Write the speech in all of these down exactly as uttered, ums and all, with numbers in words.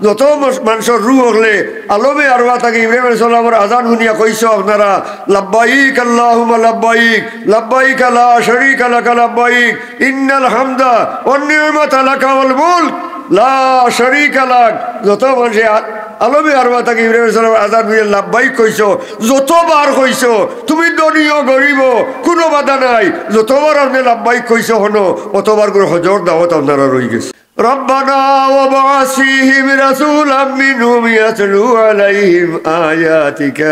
যত মস-, মানষর রুহ অকলে আলমে আরওয়াহ থাকি ইব্রাহিম আলাইহিস সালামর আজান হুনিয়া কইছো আপনারা, "লাব্বাইক আল্লাহুম্মা লাব্বাইক, লাব্বাইক লা শারীকা লাকা লাব্বাইক, ইন্নাল হামদা ওয়ান নি'মাতা লাকা ওয়াল মুলক, লা শারীকা লাক।" যত মানষে আ-, আলমে আরওয়াহ থাকি ইব্রাহিম আলাইহিস সালামর আজান হুনিয়া লাব্বাইক কইছো, যতবার কইছো, তুমি ধনীও গরিবও, কুনু বাধা নাই, যতবার আপনে লাব্বাইক কইছো হনো, অতবার করে হজর দাওয়াত আপনারার অইগেছে। ربنا وابعث فيهم رسولا منهم يتلو عليهم آياتك।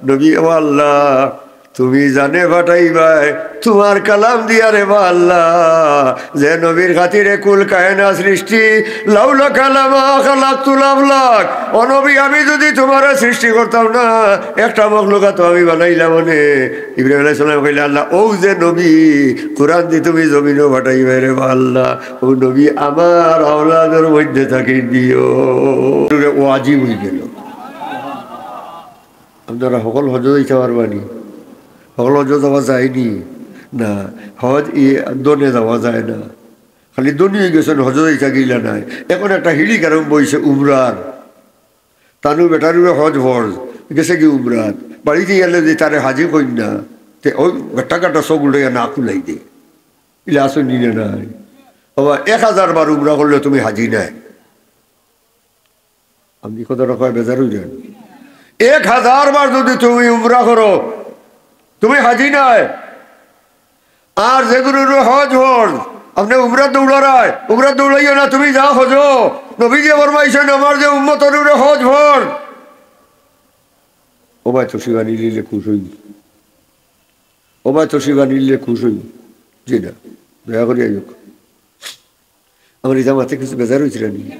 নবী, ও আল্লাহ, তুমি জানে পাঠাইবায় তুমার কালাম দিয়া রে বা আল্লাহ, যে নবীর খাতিরে কুল কায়নাত সৃষ্টি, লাউলাকা লামা খালাকতুল আফলাক। ও নবী, আমি যুদি তুমারে সৃষ্টি করতাম না, একটা মখলুকাত আমি বানাইলাম অনে। ইব্রাহিম আলাইহিস সালাম কইলা, "আল্লাহ, অউ যে নবী, কুরআন দি তুমি জমিনো পাঠাইবায় রে বা আল্লাহ, অউ নবী আমার আওলাদর মধ্যে থাকি দিও।" ওয়াজিব অইগেলো। আপনারা হকল হজো যাইতা পারবা নি? হকল হজো যাওয়া যায়নি? না, হজ ই ধনে যাওয়া যায় না। খালি ধনী অইগেছইন, হজো যাইতা গিলা নায়। এখন একটা হিড়িক আরম্ভ অইছে উমরার। তানু বেটার উপরে হজ ফরজ, গেছেগি উমরাত। বাড়িত আইলে যুদি তারে হাজি কইন না, তে অউ গাট্টা গাট্টা চউখ উল্টাইয়া নাক ফুলাই দে। ইলা আছইন নি না নাই? বাবা, এক হাজার বার উমরা করলেও তুমি হাজি নায়। আমি কথাটা কইয়া বেজার অইযাইন। এক হাজার বার যুদি তুমি উমরা করো, তুমি হাজি নায়। আর যেগুর উপরে হজ ফরজ, আপনে উমরাত দৌড়ারায়, উমরাত দৌড়াইও না, তুমি যাও হজো। নবীজিয়ে ফরমাইছইন, "আমার যে উম্মতর উপরে হজ ফরজ।" ও ভাই, তশরিফ আনিলে খুশ অইবো। ও ভাই, তশরিফ আনিলে খুশ অইবো। জি না, দয়া করি আইউক। আমার ইতা মাতে কিছু বেজার অইছে নি?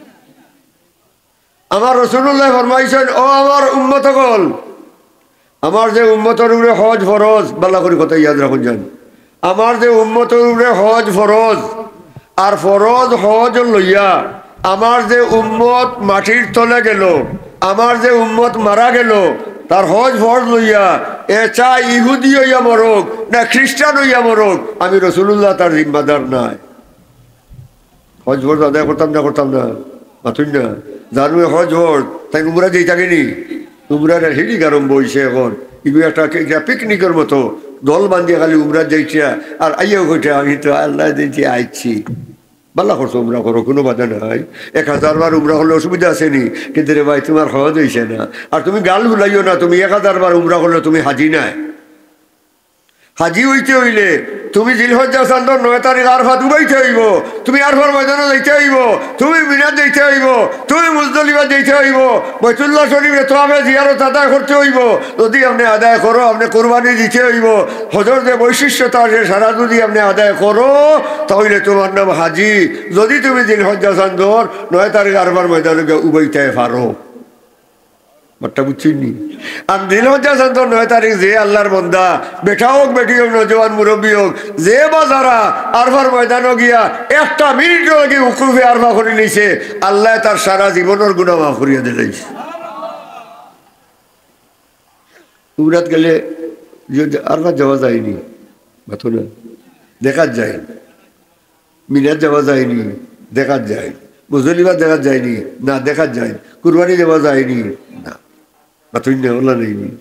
আমার রাসুলুল্লায় ফরমাইছইন, "ও আমার উম্মত অকল, আমার যে উম্মতর উপরে হজ ফরজ", ভালা করি কথা ইয়াদ রাখুন যান, "আমার যে উম্মতর উপরে হজ ফরজ, আর ফরজ হজ লইয়া আমার যে উম্মত মাটির তলে গেলো, আমার যে উম্মত মারা গেলো, তার হজ ফরজ লইয়া, এ চায় ইহুদি অইয়া মরউক না খ্রিস্টান অইয়া মরউক, আমি রাসুলুল্লাহ তার জিম্মাদার নায়।" হজ ফরজ আদায় করতাম না, করতাম না? মাতইন না। যার উপরে হজ ফরজ, তাইন উমরাত যাইতা গি নি? উমরার হিড়িক আরম্ভ অইছে এখন। ইগু একটা, একটা পিকনিকর মতো, দল বান্ধিয়া খালি উমরাত যাইতা, আর আইয়াউ কইতা, "আমি তো আল্লাহ দিনতে আইছি।" ভালা করছো, উমরা করো, কুনু বাধা নাই। এক হাজার বার উমরা করলে অসুবিধা আছে নি? কিন্তু রে ভাই, তুমার হজ অইছে না। আর তুমি গাল ফুলাইও না, তুমি এক হাজার বার উমরা করলে তুমি হাজি নায়। হাজি অইতে অইলে তুমি জিলহজ্জা চান্দর নয় তারিখ আরফাত উবাইতে অইবো, তুমি আরফার ময়দানো যাইতে অইবো, তুমি মিনাত যাইতে অইবো, তুমি মুজদলিফাত যাইতে অইবো, বাইতুল্লাহ শরিফে তোয়াফে জিয়ারত আদায় করতে অইবো। যুদি আপনে আদায় করো, আপনে কুরবানি দিতে অইবো। হজর যে বৈশিষ্ট্যতা আছে, সারা যুদি আপনে আদায় করো, তা অইলে তুমার নাম হাজি। যুদি তুমি জিলহজ্জা চান্দর নয় তারিখ আরফার ময়দানো গিয়া উবাইতে পারো। মাতটা বুঝছইন নি? আর জিলহজ্জা চান্দর নয় তারিখ যে আল্লার বন্দা, বেটা অউক, বেটি অউক, নওজোয়ান, মুরব্বি অউক, যে বা যারা আরফার ময়দানো গিয়া একটা মিনিটর লাগি উকুফে আরফা করিলিছে, আল্লায় তার সারা জীবনর গুনা মাফ করিয়া দিলাইছে। উমরাত গেলে যে আরফাত যাওয়া যায়নি, মাতো না, দেখাত যায়। মিনাত যাওয়া যায়নি, দেখাত যায়। মুজদলিফাত দেখাত যায়নি, না, দেখাত যায়। কুরবানি দেওয়া যায়নি, না। মাতইন না, অলা নায়নি।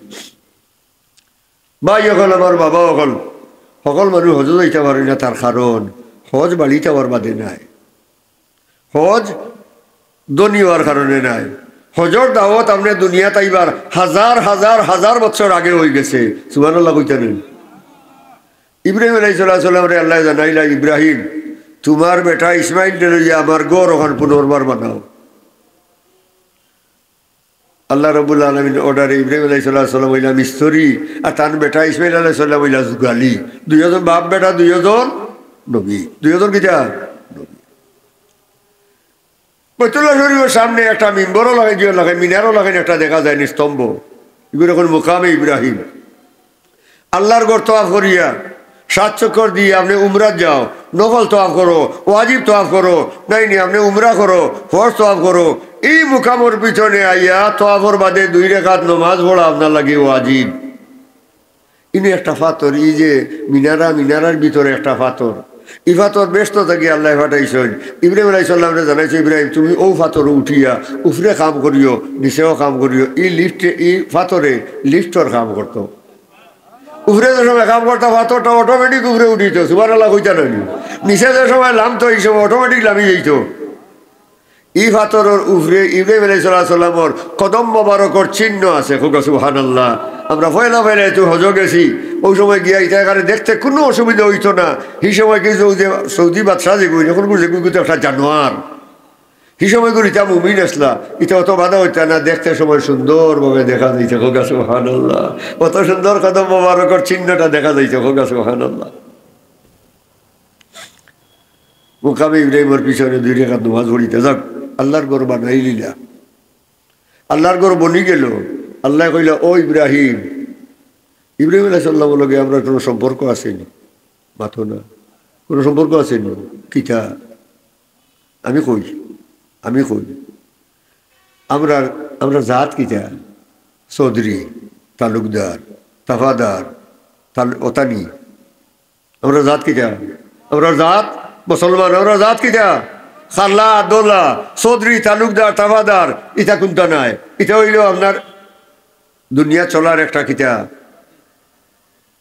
ভাই অকল, আমার বাবা অকল, হকল মানুষ হজো যাইতা পারইন না, তার কারণ হজ বাড়িত আওয়ার বাদে নায়। হজ ধনী অওয়ার কারণে নায়। হজর দাওয়াত আপনে দুনিয়াত আইবার হাজার হাজার হাজার বছর আগে অইগেছে। সুবহানাল্লাহ কইতা নি? ইব্রাহিম আলাইহিস সালামরে আল্লায় জানাইলা, "ইব্রাহিম, তুমার বেটা ইসমাইলরে লইয়া আমার ঘর অখান পুনর্বার বানাও।" আল্লাহ রাব্বুল আলামিন অর্ডারে ইব্রাহিম আলাইহিস সালাম অইলা মিস্ত্রি, আর তান বেটা ইসমাইল আলাইহিস সালাম অইলা যুগালি। দুইওজন বাপ বেটা, দুইওজন নবী, দুইওজন কিতা? নবী। বাইতুল্লাহ শরিফর সামনে একটা মিম্বরও লাগাইন, দিও লাগাইন, মিনারও লাগাইন, একটা দেখা যায়নি স্তম্ভ। ইগুরে কইন মুকামে ইব্রাহিম। আল্লার ঘর তোয়াফ করিয়া, সাত চক্কর দিয়া আপনে উমরাত যাও, নফল তোয়াফ করো, ওয়াজিব তোয়াফ করো, নাইনি আপনে উমরা করো, ফরজ তোয়াফ করো। ই মুকামর পিছনে আইয়া তোয়াফর বাদে দুই রেকাত নমাজ পড়া আপনার লাগি ওয়াজিব। ইনো একটা পাথর, ই যে মিনারা, মিনারার ভিতরে একটা পাথর। ই ফাতর বেহেস্ত থাকি আল্লায় পাঠাইছইন। ইব্রাহিম আলাইহিস সালামরে জানাইছে, "ইব্রাহিম, তুমি অউ ফাতরো উঠিয়া উপরে কাম করিও, নিচেও কাম করিও।" ই লিফটে, ই ফাতরে লিফটর কাম করতো। উপরে যে সময় কাম করতা, ফাতরটা automatic উপরে উঠিতো, সুবহানাল্লাহ কইতা নানি? নিচে যে সময় লামতো, ই সময় automatic লামি যাইতো। ই ফাতরর উপরে ইব্রাহিম আলাইহিস সালামর কদম মোবারকর চিহ্ন আছে। কউক্কা সুবহানাল্লাহ। আমরা পয়লা পয়লা এতু হজো গেছি, অউ সময় গিয়া ইতা এখানে দেখতে কুনু অসুবিধা অইতো না। হি সময় কি সৌদি, সৌদি বাদশা যেগু, অখন যেগু তো একটা জানোয়ার। হি সময় গুলো ইতা মুমিন আছলা, ইতা অত বাধা অইতা না, দেখতে সময় সুন্দরভাবে দেখা যাইতো। কউক্কা সুবহানাল্লাহ। অত সুন্দর কদম মোবারকর চিহ্নটা দেখা যাইতো। কউক্কা সুবহানাল্লাহ। মুকামে ইব্রাহিমর পিছনে দুই রেকাত নামাজ পড়িতা যাউক, আল্লার ঘর বানাইলিলা, আল্লার ঘর বনি গেল। আল্লায় কইলা, "ও ইব্রাহিম।" ইব্রাহিম আলাইহিস সালামর লগে আমরার কুনু সম্পর্ক আছে নি? মাতো না। কুনু সম্পর্ক আছে নি? কিতা? আমি কই, আমি কই, আমরার, আমরার জাত কিতা? চৌধুরী, তালুকদার, তাফাদার, তাল-, অতানি। আমরার জাত কিতা? আমরার জাত মুসলমান। আমরার জাত কিতা? খাল্লা, আব্দুল্লাহ, চৌধুরী, তালুকদার, তাফাদার, ইতা কুনতা নায়। ইতা অইলো আপনার দুনিয়া চলার একটা কিতা?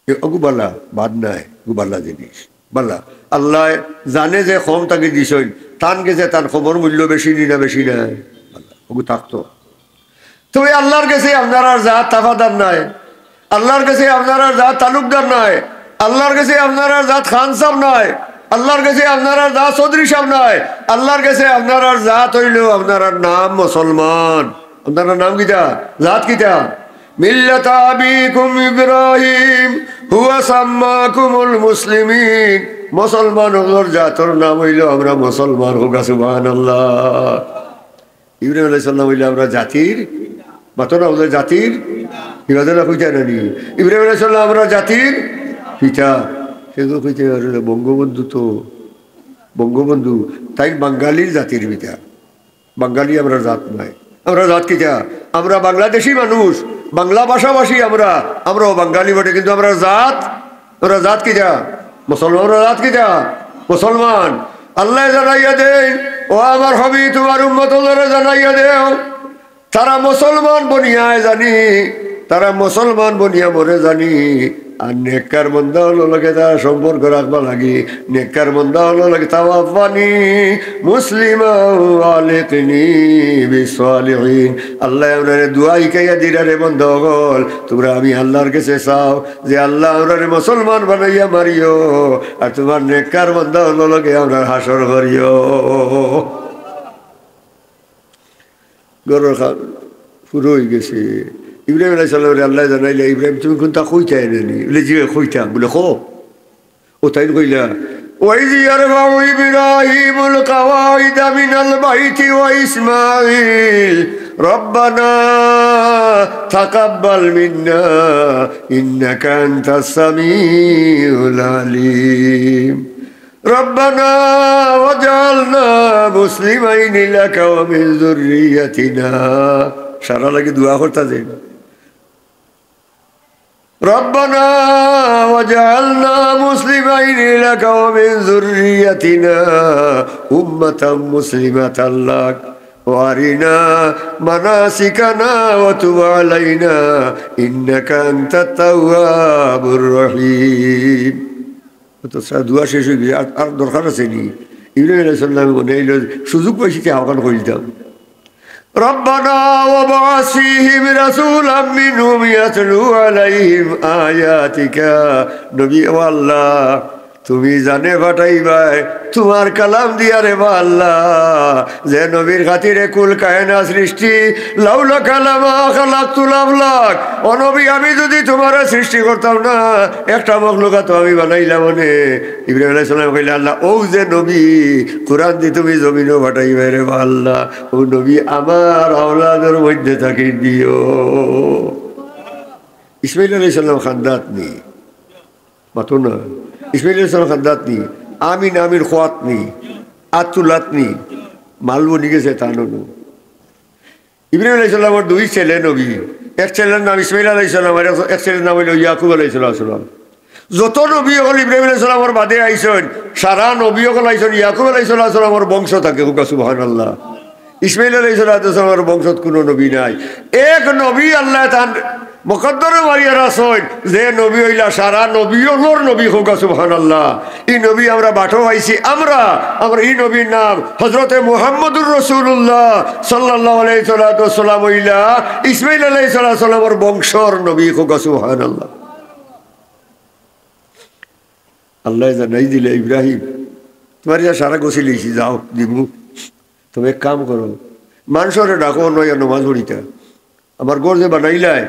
এ অগু বালা, বাদ নায়, অগু বালা জিনিস। বালা, আল্লায় জানে যে কম থাকি দিছইন, তান গেছে তান কমর মূল্য বেশি নি না বেশি নায়? বালা, অগু থাকতো। তবে আল্লার গেছে আপনারার জাত তাফাদার নায়, আল্লার গেছে আপনারার জাত তালুকদার নায়, আল্লার গেছে আপনারার জাত খান সাব নায়, আল্লার গেছে আপনারার জাত চৌধুরী সাব নায়, আল্লার গেছে আপনারার জাত অইলো আপনারার নাম মুসলমান। আপনারার নাম কিতা? জাত কিতা? মিল্লাতা আবিকুম ইব্রাহিম হুয়া সাম্মাকুমুল মুসলিমিন। মুসলমান অকলর জাতর নাম অইলো আমরা মুসলমান। কউক্কা সুবহানাল্লাহ। ইব্রাহিম আলাইহিস সালাম অইলা আমরার জাতির, মাতো না, অইলা জাতির, ইবাদত কইতা নানি? ইব্রাহিম আলাইহিস সালাম আমরার জাতির পিতা। সে তো কইতে পারে না, বঙ্গবন্ধু তো, বঙ্গবন্ধু, তাইন বাঙালির জাতির পিতা। বাঙালি আমরার জাত নায়। আমরার জাত কিতা? আমরা বাংলাদেশি মানুষ, বাংলা ভাষাভাষী আমরা, আমরাও বাঙালি বটে, কিন্তু আমরার জাত, আমরার জাত কিতা? মুসলমান। আমরার জাত কিতা? মুসলমান। আল্লায় জানাইয়া দেইন, "ও আমার হাবিব, তুমার উম্মত অকলরে জানাইয়া দেও, তারা মুসলমান বনিয়া জানি, তারা মুসলমান বনিয়া মরে জানি।" আর নেককার বান্দা অকলর লগে তারা সম্পর্ক রাখবার লাগি, নেককার বান্দা অকলর লগে, "তাওয়াফফানি মুসলিমান ওয়া আলহিকনি বিস সালিহিন।" আল্লায় আমরারে দোয়া হিকাইয়া দিরা রে বান্দা অকল, তুমরা আমি আল্লার গেছে চাও যে, "আল্লাহ, আমরারে মুসলমান বানাইয়া মারিও, আর তুমার নেককার বান্দা অকলর লগে আমরার হাশর করিও।" ঘরর কাম পুরা অইগেছে। ইব্রাহিম আলাইহিস সালামরে আল্লায় জানাইলা, "ইব্রাহিম, তুমি কুনতা কইতায় নানি?" বলে, "জি, কইতাম।" বলে, "কও।" অউ তাইন কইলা, "ওয়াইজ ইয়ারফাউ ইব্রাহিমুল কাওয়াইদা মিনাল বাইতি ওয়া ইসমাঈল, রব্বানা তাকাব্বাল মিন্না ইন্নাকা আনতাস সামিউল আলিম।" রব্বানা ওয়াজআলনা মুসলিমাইনি লাকা ওয়া মিন যুররিয়াতিনা। সারা লাগি দোয়া করতা যে, রব্বানা ওয়াজআলনা মুসলিমাইনি লাকা ওয়া মিন যুররিয়াতিনা উম্মাতাম মুসলিমাতাল লাক ওয়া আরিনা মানাসিকানা ওয়া তুব আলাইনা ইন্নাকা আনতাত তাওয়াবুর রহিম। অত সা-, দোয়া শেষ অইগেছে, আর, আর দরকার আছে নি? ইব্রাহিম আলাইহিস সালাম মনে অইলো, সুযোগ পাইছি, তে আহ্বান করিতাম। রব্বানা ওয়াবআস ফীহিম রাসূলাম মিনহুম ইয়াতলু আলাইহিম আয়াতিকা। নবী, ও আল্লাহ, তুমি জানে পাঠাইবায় তুমার কালাম দিয়া রে বা আল্লাহ, যে নবীর খাতিরে কুল কায়নাত সৃষ্টি, লাউলাকা লামা খালাকতুল আফলাক। ও নবী, আমি যুদি তুমারে সৃষ্টি করতাম না, একটা মখলুকাত আমি বানাইলাম অনে। ইব্রাহিম আলাইহিস সালাম কইলা, "আল্লাহ, অউ যে নবী, কুরআন দি তুমি জমিনো পাঠাইবায় রে বা আল্লাহ, অউ নবী আমার আওলাদর মধ্যে থাকি দিও।" ইসমাইল আলাইহিস সালাম খান্দাত নি, মাতো না। ইসমাইল আলাইহিস সালাম খান্দাত নি, আমিন, আমিন, খোয়াত নি, আতুলাত নি, মাল বনি গেছে তান নু। ইব্রাহিম আলাইহিস সালামর দুই ছেলে নবী, এক ছেলের নাম ইসমাইল আলাইহিস সালাম, আর এক, এক ছেলের নাম অইলো ইয়াকুব আলাইহিস সালাম। যত নবী অকল ইব্রাহিম আলাইহিস সালামর বাদে আইছইন, সারা নবী অকল আইছইন ইয়াকুব আলাইহিস সালামর বংশ থাকি। কউক্কা সুবহানাল্লাহ। ইসমাইল আলাইহিস সালামর বংশত কুনু নবী নাই। এক নবী আল্লায় তান মুকদ্দরো মারিয়া রাখছইন, যে নবী অইলা সারা নবী অকলর নবী। কউক্কা সুবহানাল্লাহ। ই নবী আমরা বাটো পাইছি আমরা, আমরা ই নবীর নাম হযরতে মুহাম্মদুর রাসূলুল্লাহ সাল্লাল্লাহু আলাইহি সাল্লাতু ওয়াসসালাম অইলা ইসমাইল আলাইহিস সালামর বংশর নবী। কউক্কা সুবহানাল্লাহ। আল্লায় জানাই দিলা, "ইব্রাহিম, তুমার ইয়া সারা গছিলিছি, যাও, দিমু। তবে এক কাম করো, মানষরে ডাকো, অনো আইয়া নমাজ পড়িতা। আমার ঘর যে বানাইলায়,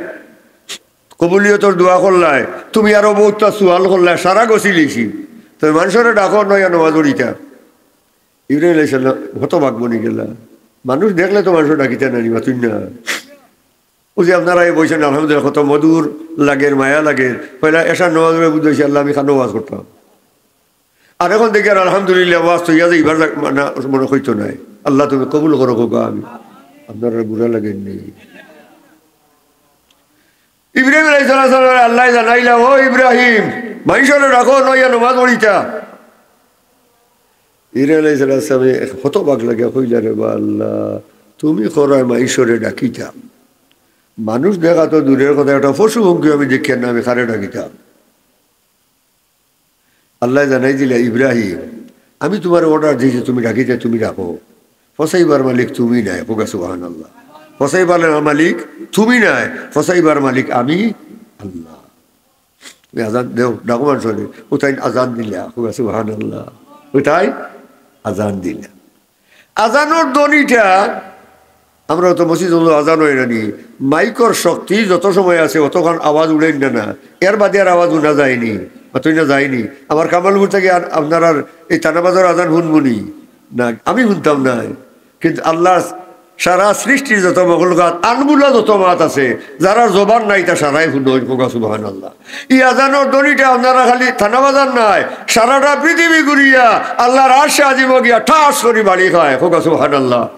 কবুলিয়তর দোয়া করলায়, তুমি আরো বউততা সুয়াল করলায়, সারা গছিলিছি। তবে মানষরে ডাকো, অনো আইয়া নমাজ পড়িতা।" ইব্রাহিম আলাইহিস সালাম হতবাক বনি গেলা। মানুষ দেখলে তো মানষরে ডাকিতা নানি, মাতুইন না। অউ যে আপনারা এই বইছইন, আলহামদুলিল্লাহ, কত মধুর লাগের, মায়া লাগের। পয়লা এশার নমাজ পড়ি বুঝাইছি, "আল্লাহ, আমি কানো ওয়াজ করতাম।" আর অখন দেখিয়ার আলহামদুলিল্লাহ, ওয়াজ তো ইয়া যে ইবার লাগ-, মানে, মনে কইতো নায়। "আল্লাহ, তুমি কবুল করো, কউক্কা আমি।" আপনারার বুরা লাগের নি? ইব্রাহিম আলাইহিস সালাম আল্লায় জানাইলা, "ও ইব্রাহিম, মানষরে ডাকো, অনো আইয়া নমাজ পড়িতা।" ইব্রাহিম আলাইহিস সালাম হতবাক লাগিয়া কইলা, "রে বা আল্লাহ, তুমি করায় মানষরে ডাকিতা। মানুষ দেখা তো দূরের কথা, একটা পশু পঙ্খী আমি দেখিয়ার না, আমি কারে ডাকিতাম?" আল্লায় জানাই দিলা, "ইব্রাহিম, আমি তুমারে অর্ডার দিছি, তুমি ডাকিতায়, তুমি ডাকো। ফসাইবার মালিক তুমি নায়।" কউক্কা সুবহানাল্লাহ। ফসাইবার মালিক তুমি নায়, ফসাইবার মালিক আমি আল্লাহ। তুমি আজান দেও, ডাকো মানষরে। অউ তাইন আজান দিলা। কউক্কা সুবহানাল্লাহ। অউ তাইন আজান দিলা। আজানর ধ্বনিটা, আমরা তো মসজিদো আজান অয় না নি, মাইকর শক্তি যত সময় আছে, অতখান আওয়াজ উড়ের না না, এর বাদে আর আওয়াজ হুনা যায়নি, মাতুইন না যায়নি। আমার কামালপুর থাকি আর আপনারার এই থানাবাজার আজান হুনমু নি? না, আমি হুনতাম নায়। কিন্তু আল্লার সারা সৃষ্টির যত মখলুকাত, আনবুলা যত মাত আছে, যারার জবান নাই, তা সারায় হুনইন। কউক্কা সুবহানাল্লাহ। ই আজানর ধ্বনিটা আপনারা খালি থানাবাজার নায়, সারাটা পৃথিবী ঘুরিয়া আল্লার আরশে আজিমো গিয়া ঠাস করি বাড়ি খায়। কউক্কা সুবহানাল্লাহ।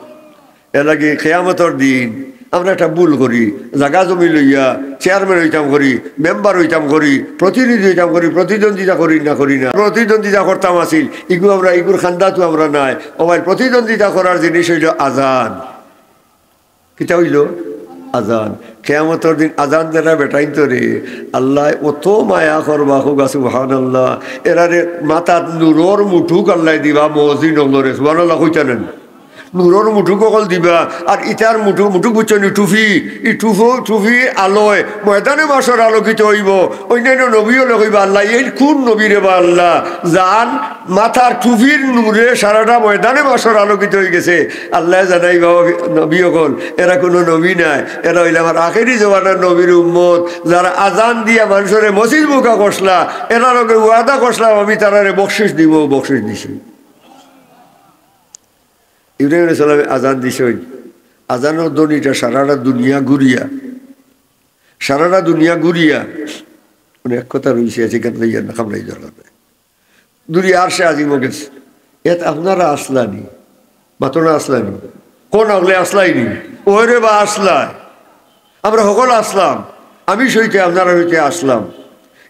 এরলাগি কিয়ামতর দিন আমরা একটা ভুল করি, জাগা জমি লইয়া চেয়ারম্যান অইতাম করি, মেম্বার অইতাম করি, প্রতিনিধি অইতাম করি, প্রতিদ্বন্দ্বিতা করি না, করি না, প্রতিদ্বন্দ্বিতা করতাম আছিল, ইগু আমরা, ইগুর খান্দাত আমরা নায়। ও ভাই, প্রতিদ্বন্দ্বিতা করার জিনিস অইলো আজান। কিতা অইলো? আজান। কিয়ামতর দিন আজান দেরা বেটাইন্তরে আল্লায় অত মায়া করবা, কউক্কা সুবহানাল্লাহ। এরারে মাথাত নূরর মুঠুক আল্লায় দিবা, মুয়াজ্জিন অকলরে। সুবহানাল্লাহ কইতা নানি? নূরর মুঠুক অকল দিবা, আর ইতার মুঠুক, মুঠুক বুঝছো নি? টুপি, ই টুপো, টুপি আলোয় ময়দানে মাশর আলোকিত অইবো। অইন্যান্য নবী অকলে কইবা, "আল্লাহ, এইন কুন নবী রে বা আল্লাহ, যান মাথার টুপির নূরে সারাটা ময়দানে মাশর আলোকিত অইগেছে।" আল্লায় জানাইবা, "ও নবী অকল, এরা কুনু নবী নায়, এরা অইলা আমার আখেরি জমানার নবীর উম্মত, যারা আজান দিয়া মানষরে মসজিদ মুখা করছলা, এরার লগে ওয়াদা করছলাম আমি তারারে বকশিশ দিমু, বকশিশ দিছি।" ইব্রাহিম আলাইহিস সালামে আজান দিছইন, আজানর ধ্বনিটা সারাটা দুনিয়া ঘুরিয়া, সারাটা দুনিয়া ঘুরিয়া, মানে, এক কথা রইছে, আছে কেন লইয়া না, খামলাই দরকার নাই। দুনিয়া আরশে আজিমো গেছে। এত আপনারা আছলা নি, মাতো না আছলা নি, কও না অকলে আছলায় নি, ওরে বা আছলায়। আমরা হকল আছলাম, আমি সইতে আপনারা হইতে আছলাম।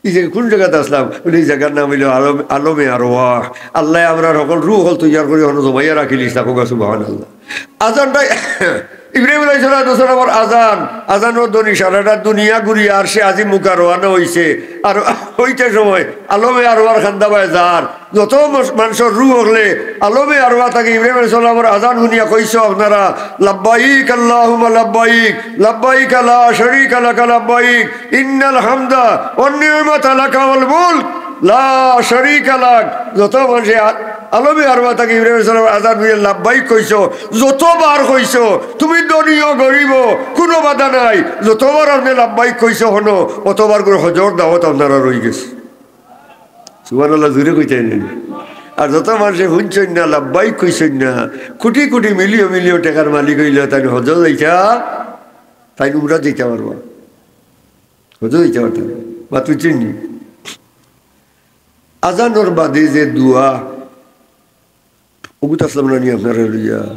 ই যে কুন জাগাত আছলাম? বলে, "ই জাগার নাম অইলো আলম-, আলমে আরওয়াহ।" আল্লায় আমরার হকল রুহ হকল তৈয়ার করি হনো জমাইয়া রাখিলিছলা। কউক্কা সুবহানাল্লাহ। আজানটা ইব্রাহিম আলাইহিস সালাতু ওয়াস সালামর আজান, আজানর ধ্বনি সারাটা দুনিয়া ঘুরিয়া আরশে আজিম মুখা রওয়ানা অইছে। আর অইতে সময় আলমে আরওয়াহর খান্দাবায় যার যত মস-, মানষর রুহ হকলে আলমে আরওয়াহ থাকি ইব্রাহিম আলাইহিস সালামর আজান হুনিয়া কইছো আপনারা, "লাব্বাইক আল্লাহুম্মা লাব্বাইক, লাব্বাইক লা শারীকা লাকা লাব্বাইক, ইন্নাল হামদা ওয়ান নি'মাতা লাকা ওয়াল মুলক, লা শারীকা লাক।" যত মানষে আ-, আলমে আরওয়াহ থাকি ইব্রাহিম আলাইহিস সালামর আজান হুনিয়া লাব্বাইক কইছো, যতবার কইছো, তুমি ধনীও গরিবও, কুনু বাধা নাই, যতবার আপনে লাব্বাইক কইছো হনো, অতবার করি হজর দাওয়াত আপনারার অইগেছে। সুবহানাল্লাহ, জুরে কইতায় নি। আর যত মানষে হুনছইন না, লাব্বাইক কইছইন না, কুটি কুটি মিলিয়ন মিলিয়ন টেকার মালিক অইলেও তাইন হজো যাইতা, তাইন উমরাত যাইতা পারবা, হজো যাইতা পারতা না। মাত বুঝছইন নি? আজানর বাদে যে দোয়া, অগুত আছলাম না নি আপনারারে লইয়া?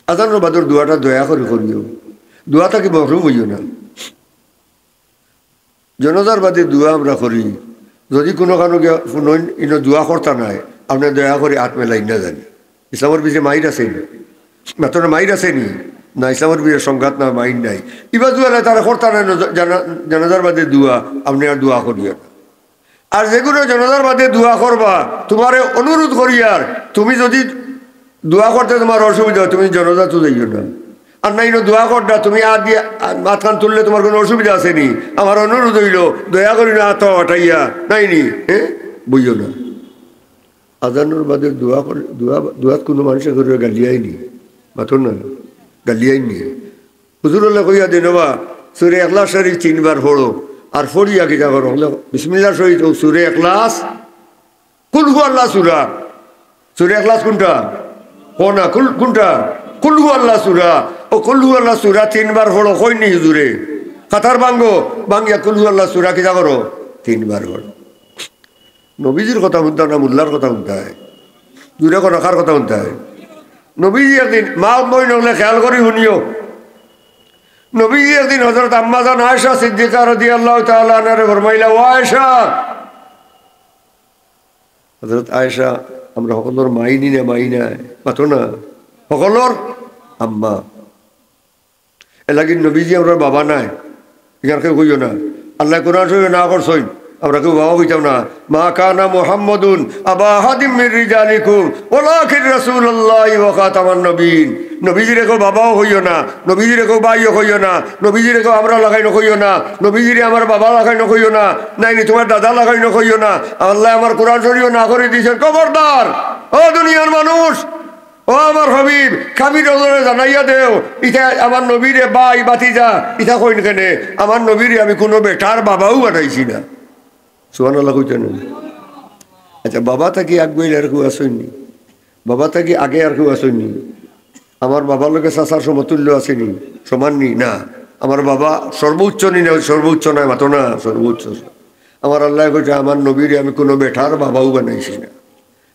আজানর বাদর দোয়াটা দয়া করি করিও, দোয়া থাকি মহরুম অইও না। জানাজার বাদে দোয়া আমরা করি, যদি কুনুখানো গিয়া হুনইন, ইনো দোয়া করতা নায়, আপনে দয়া করি আত মেলাইন না জানি। ইসলামর ভিতরে মাইর আছে নি? মাতইন না, মাইর আছে নি? না, ইসলামর ভিতরে সংঘাত না, মাইর নাই। ইবা দোয়া নাই, তারা করতা নায়, জানা-, জানাজার বাদে দোয়া, আপনে আর দোয়া করিও না। আর যেগুইন জানাজার বাদে দোয়া করবা, তুমারে অনুরোধ করিয়ার, তুমি যদি দোয়া করতে তুমার অসুবিধা অয়, তুমি জানাজাত যাইও না। আর নাইলে দোয়া কররা, তুমি আত দিয়া, আ, আতখান তুললে তুমার কুনু অসুবিধা আছে নি? আমার অনুরোধ অইলো, দয়া করি না আত উঠাইয়া, নায় নি, হে? বইও না। আজানর বাদে দোয়া করি, দোয়া, দোয়াত কুনু মানষে করি গালিয়াইনি, মাতইন না, গালিয়াইনি। হুজুর অকলে কইয়া দেইন, "ওবা, সূরা ইখলাস শরীফ তিনবার পড়ো, আর পড়িয়া কিতা করো?" বিসমিল্লাহর সহিত অউ সূরা ইখলাস, কুল হু আল্লাহ সূরা। সূরা ইখলাস কুনটা? কও না, কুল, কুনটা? কুল হু আল্লাহ সূরা। অউ কুল হু আল্লাহ সূরা তিনবার পড়ো, কইন নি হুজুরে? কাতার ভাঙ্গো, ভাঙ্গিয়া কুল হু আল্লাহ সূরা কিতা করো? তিনবার পড়ো। নবীজির কথা হুনতায় না, মোল্লার কথা হুনতায়? জুরে কও না, কার কথা হুনতায়? নবীজি একদিন, মা বইন অকলে খেয়াল করি হুনিও, নবীজি একদিন হযরত আম্মাজান আয়েশা সিদ্দিকা রাদিয়াল্লাহু তাআলা আনহারে ফরমাইলা, "ও আয়েশা।" হযরত আয়েশা, আমরা হকলর মাই নি না, মাই নায়, মাতইন না, হকলর আম্মা। এরলাগি নবীজি আমরার বাবা নায়, ইখান কেউ কইও না। আল্লায় কোরআন শরীফো না করছইন, আমরা কেউ বাবা কইতাম না। "মা কানা মুহাম্মাদুন আবা আহাদিম মির রিজালিকুম ওয়ালাকিন রাসূলুল্লাহি ওয়া খাতামান নাবিয়্যিন।" নবীজিরে কেউ বাবাও কইও না, নবীজিরে কেউ ভাইও কইও না, নবীজিরে কেউ আমরা লাখান কইও না, নবীজিরে আমার বাবা লাখান কইও না, নায় নি তুমার দাদা লাখান কইও না। আল্লায় আমার কোরআন শরীফো না করি দিছইন, খবরদার, ও দুনিয়ার মানুষ, ও আমার হাবিব, কাফির অকলরে জানাইয়া দেও, ইতা আমার নবীরে ভাই, ভাতিজা, ইতা কইন কেনে? আমার নবীরে আমি কুনু বেটার বাবাও বানাইছি না। সুবহানাল্লাহ কইতা নায়? আচ্ছা, বাবা থাকি আগুয়াইল আর কেউ আছইন নি? বাবা থাকি আগে আর কেউ আছইন নি? আমার বাবার লগে চাচার সমতুল্য আছে নি? সমান নি? না। আমার বাবা সর্বোচ্চ নি না, সর্বোচ্চ নায়, মাতো না, সর্বোচ্চ। আমার আল্লায় কইছে, "আমার নবীরে আমি কুনু বেটার বাবাও বানাইছি না।"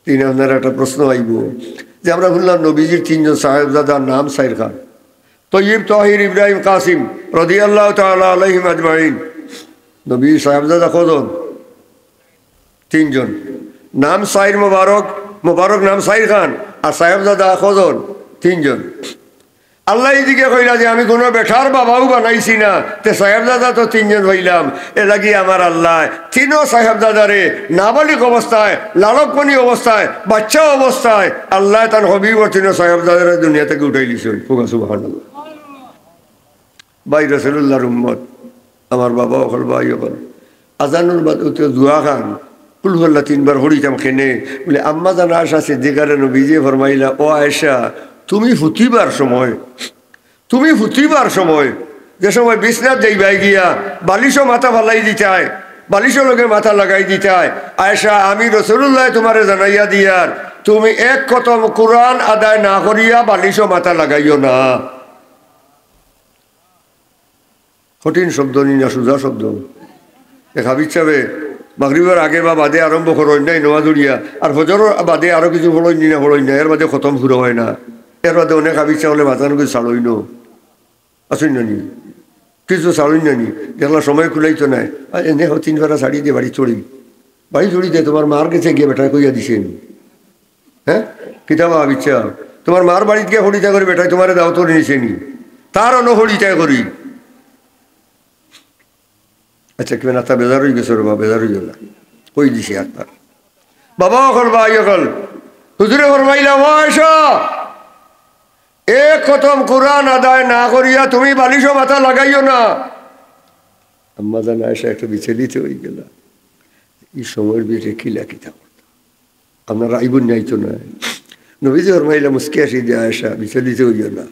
তিন আপনার একটা প্রশ্ন আইবো যে আমরা হুনলাম নবীজির তিনজন সাহেবজাদার নাম চাইরখান, তৈয়ব, তাহির, ইব্রাহিম, কাসিম রাদিয়াল্লাহু তাআলা আলাইহিম আজমাইন। নবীর সাহেবজাদা কয়জন? তিনজন। নাম চাইর মোবারক, মোবারক নাম চাইরখান, আর সাহেবজাদা কয়জন? তিনজন। আল্লায় ইদিকে কইলা যে আমি কুনু বেটার বাবাও বানাইছি না, তে সাহেবজাদা তো তিনজন পাইলাম। এরলাগি আমার আল্লায় তিনও সাহেবজাদারে নাবালিগ অবস্থায়, লালকমণি অবস্থায়, বাচ্চা অবস্থায় আল্লায় তান হাবিবর তিনও সাহেবজাদারে দুনিয়া থাকি উঠাইলিছইন। কউক্কা সুবহানাল্লাহ। ভাই রাসূলুল্লাহর উম্মত, আমার বাবা অকল, ভাই অকল, আজানর বাদে অউ দোয়াখান, কুল হু আল্লাহ তিনবার পড়িতাম কেনে। বলে, আম্মাজান আয়েশা সিদ্দিকারে নবীজিয়ে ফরমাইলা, "ও আয়েশা, তুমি হুতিবার সময়, তুমি হুতিবার সময় যে সময় বিছনাত যাইবায় গিয়া বালিশো মাথা ফালাই দিতায়, বালিশর লগে মাথা লাগাই দিতায়, আয়েশা, আমি রাসূলুল্লায় তুমারে জানাইয়া দিয়ার, তুমি এক খতম কুরআন আদায় না করিয়া বালিশো মাথা লাগাইও না।" কঠিন শব্দ নি না সুজা শব্দ? এক হাফিজ সাবে মাগরিবর আগে বা বাদে আরম্ভ করইন নায় নমাজ পড়িয়া, আর ফজরর বাদে আরো কিছু পড়ইন নি না পড়ইন না, এরবাদে খতম পুরা অয় না। এরবাদে অনেক হাফিজ সাবে মাথার কিছু ছাড়ইন না, আছইন না নি? কিছু ছাড়ইন না নি? দেখলা সময় কুলাইতো নায়, আর এনে হো তিন পারা ছাড়ি দে, বাড়ি চড়ি, বাড়ি চড়ি দে, তুমার মার গেছে গিয়া বেটায় কইয়া দিছে নি। হ্যাঁ, কিতা বা হাফিজ সাব, তুমার মার বাড়িত গিয়া পড়িতা করি বেটায় তুমারে দাওয়াত করি নিছে নি? তার অনো পড়িতা করি। আচ্ছা, কিবা না, তা বেজার অইগেছো রে বা, বেজার অইও না। কই দিছি একবার। বাবা অকল, ভাই অকল, হুজুরে ফরমাইলা, "ও আয়েশা, এক খতম কুরআন আদায় না করিয়া তুমি বালিশো মাথা লাগাইও না।" আম্মাজান আয়েশা একটু বিচলিত অইগেলা। ই সময়র ভিতরে কিলা কিতা করতা? আপনার আইবুন নাইতো না। নবীজি ফরমাইলা, মুস্কি হাসি দিয়া, "আয়েশা, বিচলিত অইও না।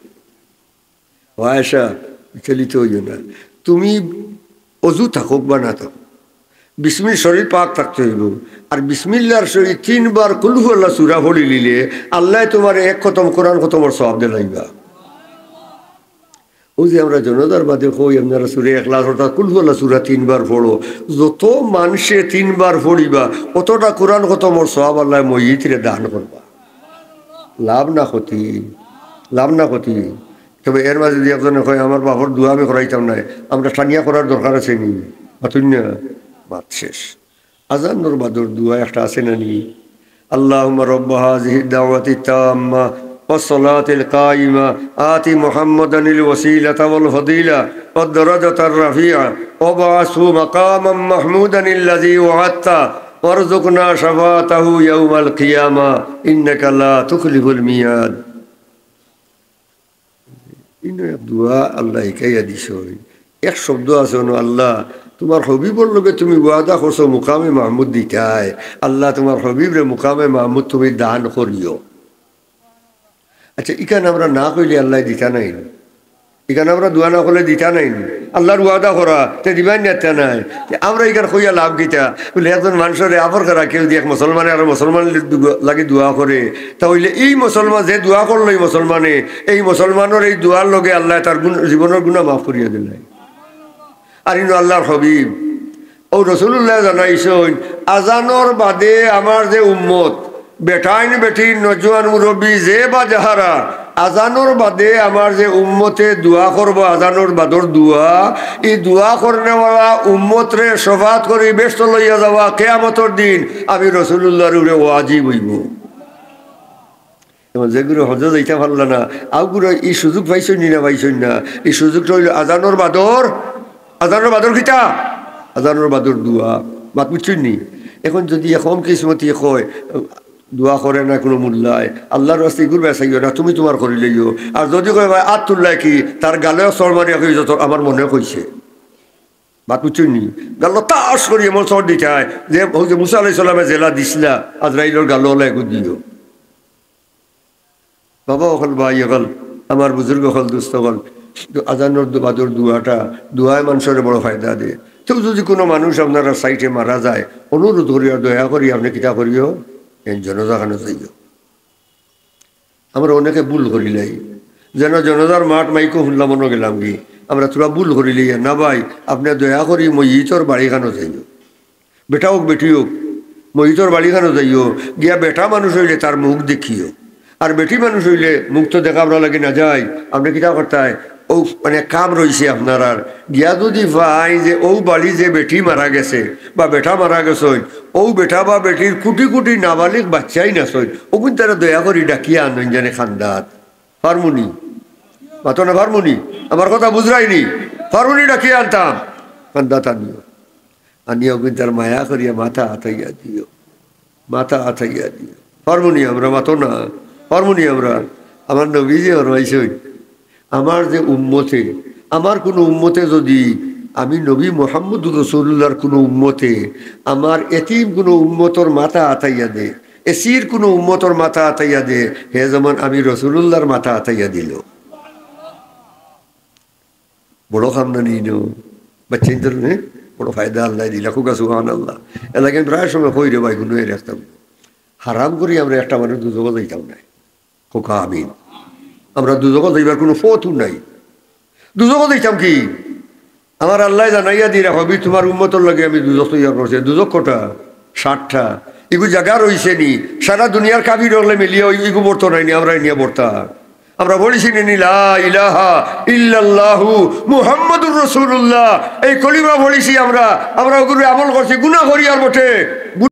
ও আয়েশা, বিচলিত অইও না। তুমি অজু থাকউক বা না থাকউক, বিসমিল-, শরীর পাক থাকতে অইবো। আর বিসমিল্লাহর সহিত তিনবার কুল হু আল্লাহ সূরা পড়িলিলে আল্লায় তুমারে এক খতম কুরআন খতমর সওয়াব দিলাইবা।" অউ যে আমরা জানাজার বাদে কই, আপনারা সূরা ইখলাস অর্থাৎ কুল হু আল্লাহ সূরা তিনবার পড়ো, যত মানষে তিনবার পড়িবা, অতটা কুরআন খতমর সওয়াব আল্লায় মইয়িতরে দান করবা। লাভ না ক্ষতি? লাভ না ক্ষতি? তবে এর মাঝে যদি একজনে কয়, "আমার বাপর দোয়া আমি করাইতাম নায়", আমরা টানিয়া করার দরকার আছে নি? মাতুন না, মাত শেষ। আজানর বাদর দোয়া একটা আছে না নি? اللهم رب هذه الدعوة التامة والصلاة القائمة آت محمدا الوسيلة والفضيلة والدرجة الرفيعة وابعثه مقاما محمودا الذي وعدته وارزقنا شفاعته يوم القيامة إنك لا تخلف الميعاد। ইনো এক দোয়া আল্লায় হিকাইয়া দিছইন। এক শব্দ আছে অনো, "আল্লাহ, তুমার হাবিবর লগে তুমি ওয়াদা করছো মুকামে মাহমুদ দিতায়। আল্লাহ, তুমার হাবিবরে মুকামে মাহমুদ তুমি দান করিও।" আচ্ছা, ইখান আমরা না কইলে আল্লায় দিতা নায় নি? ইখান আমরা দোয়া না করলে দিতা নায় নি? আল্লার ওয়াদা করা, তে দিবায় না তে নায়। তে আমরা ইখান কইয়া লাভ কিতা? বুলে, একজন মানষরে আবর করা কেউ দি এক মুসলমানে আর মুসলমান লাগি দোয়া করে, তা অইলে এই মুসলমান যে দোয়া করলো এই মুসলমানে, এই মুসলমানর এই দোয়ার লগে আল্লায় তার গুন-, জীবনর গুনা মাফ করিয়া দিলাইন। আর ইনো আল্লার হাবিব, অউ রসুলুল্লায় জানাইছইন, আজানর বাদে আমার যে উম্মত, বেটাইন বেটিন, নজওয়ান মুরব্বি, যে বা যাহারা, আজানর বাদে আমার যে উম্মতে দোয়া করবো, আজানর বাদর দোয়া, ই দোয়া করনেওয়ালা উম্মতরে শফাত করি বেহেস্তো লইয়া যাওয়া কিয়ামতর দিন আমি রসুলুল্লার উপরে ওয়াজিব অইবো। এখন যেগুরে হজো যাইতা পারলা না, অগুরে ই সুযোগ পাইছইন নি না পাইছইন না? ই সুযোগটা অইলো আজানর বাদর, আজানর বাদর কিতা? আজানর বাদর দোয়া। মাত বুঝছইন নি? এখন যুদি এক কম কিসমতি কয়, দোয়া করে না কুনু মুল্লায়, আল্লার ওয়াস্তে ইগুর বায় চাইও না, তুমি তুমার করি লইও। আর যুদি কয়, "ভাই, আত তুললায় কি?" তার গালেও চড় মারিয়া কইও, "যত আমার মনে কইছে।" মাত বুঝছইন নি? গালো তাস করি এমন চড় দিতায় যে, অউ যে মুসা আলাইহিস সালামে যেলা দিছলা, আজরাইলর গালো অলা এগু দিও। বাবা অকল, ভাই অকল, আমার বুজুর্গ অকল, দোস্ত অকল, তো আজানর দো-, বাদর দোয়াটা, দোয়ায় মানষরে বড় ফায়দা দেয়। তো যুদি কুনু মানুষ আপনারার সাইডে মারা যায়, অনুরোধ করিয়া, দয়া করি আপনে কিতা করিও, এন জানাজা খানো যাইও। আমরা অনেকে ভুল করিলাই, যেন জানাজার মাঠ মাইকো হুনলাম অনো গেলাম গি, আমরা থুড়া ভুল করিলাই। না ভাই, আপনে দয়া করি মইয়িতর বাড়ি খানো যাইও। বেটা অউক, বেটি অউক, মইয়িতর বাড়ি খানো যাইও, গিয়া বেটা মানুষ অইলে তার মুখ দেখিও। আর বেটি মানুষ অইলে মুখ তো দেখা আমরার লাগি না যায়। আপনে কিতা করতায়? অউ মানে কাম রইছে আপনারার, গিয়া যুদি পাইন যে অউ বাড়ি যে বেটি মারা গেছে বা বেটা মারা গেছইন, অউ বেটা বা বেটির কুটি কুটি নাবালিগ বাইচ্চাইন আছইন, অগুইনতারে দয়া করি ডাকিয়া আনইন জানে কান্দাত। পারমু নি? মাতো না, পারমু নি? আমার কথা বুঝরায় নি? পারমু নি ডাকিয়া আনতাম? কান্দাত আনিও। আনিয়া অগুইনতার মায়া করিয়া মাথা আতাইয়া দিও, মাথা আতাইয়া দিও। পারমু নি আমরা? মাতো না, পারমু নি আমরা? আমার নবীজি ফরমাইছইন, আমার যে উম্মতে, আমার কুনু উম্মতে যুদি, আমি নবী মুহাম্মদুর রাসূলুল্লাহর কুনু উম্মতে আমার এতিম কুনু উম্মতর মাথা আতাইয়া দে, এসির কুনু উম্মতর মাথা আতাইয়া দে, হে যেমন আমি রাসূলুল্লাহর মাথা আতাইয়া দিলো। বড় কাম না নি ইনো? বাইচ্চাইন্তর, হে? বড় ফায়দা আল্লায় দিলা, কউক্কা সুবহানাল্লাহ। এরলাগি আমি প্রায় সময় কই রে ভাই, গুনায় রাখতাম। হারাম করি আমরা একটা মানুষ দুজখো যাইতাম নায়। কউক্কা আমিন। আমরা দুজখো যাইবার কুনু পথও নাই। দুজখো যাইতাম কি? আমার আল্লায় জানাইয়া দিরা, হাবিব, তুমার উম্মতর লাগি আমি দুজখ তৈয়ার করছি। দুজখ কটা? সাতটা। ইগু জাগা রইছে নি? সারা দুনিয়ার কাফির অকলে মিলিয়া অউ ইগু ভরতো নায় নি, আমরা নিয়া ভরতা। আমরা পড়ছি নি, লা ইলাহা ইল্লাল্লাহু মুহাম্মাদুর রাসূলুল্লাহ, এই কলিমা পড়ছি আমরা। আমরা অগুরে আমল করছি, গুনা করি আর বটে।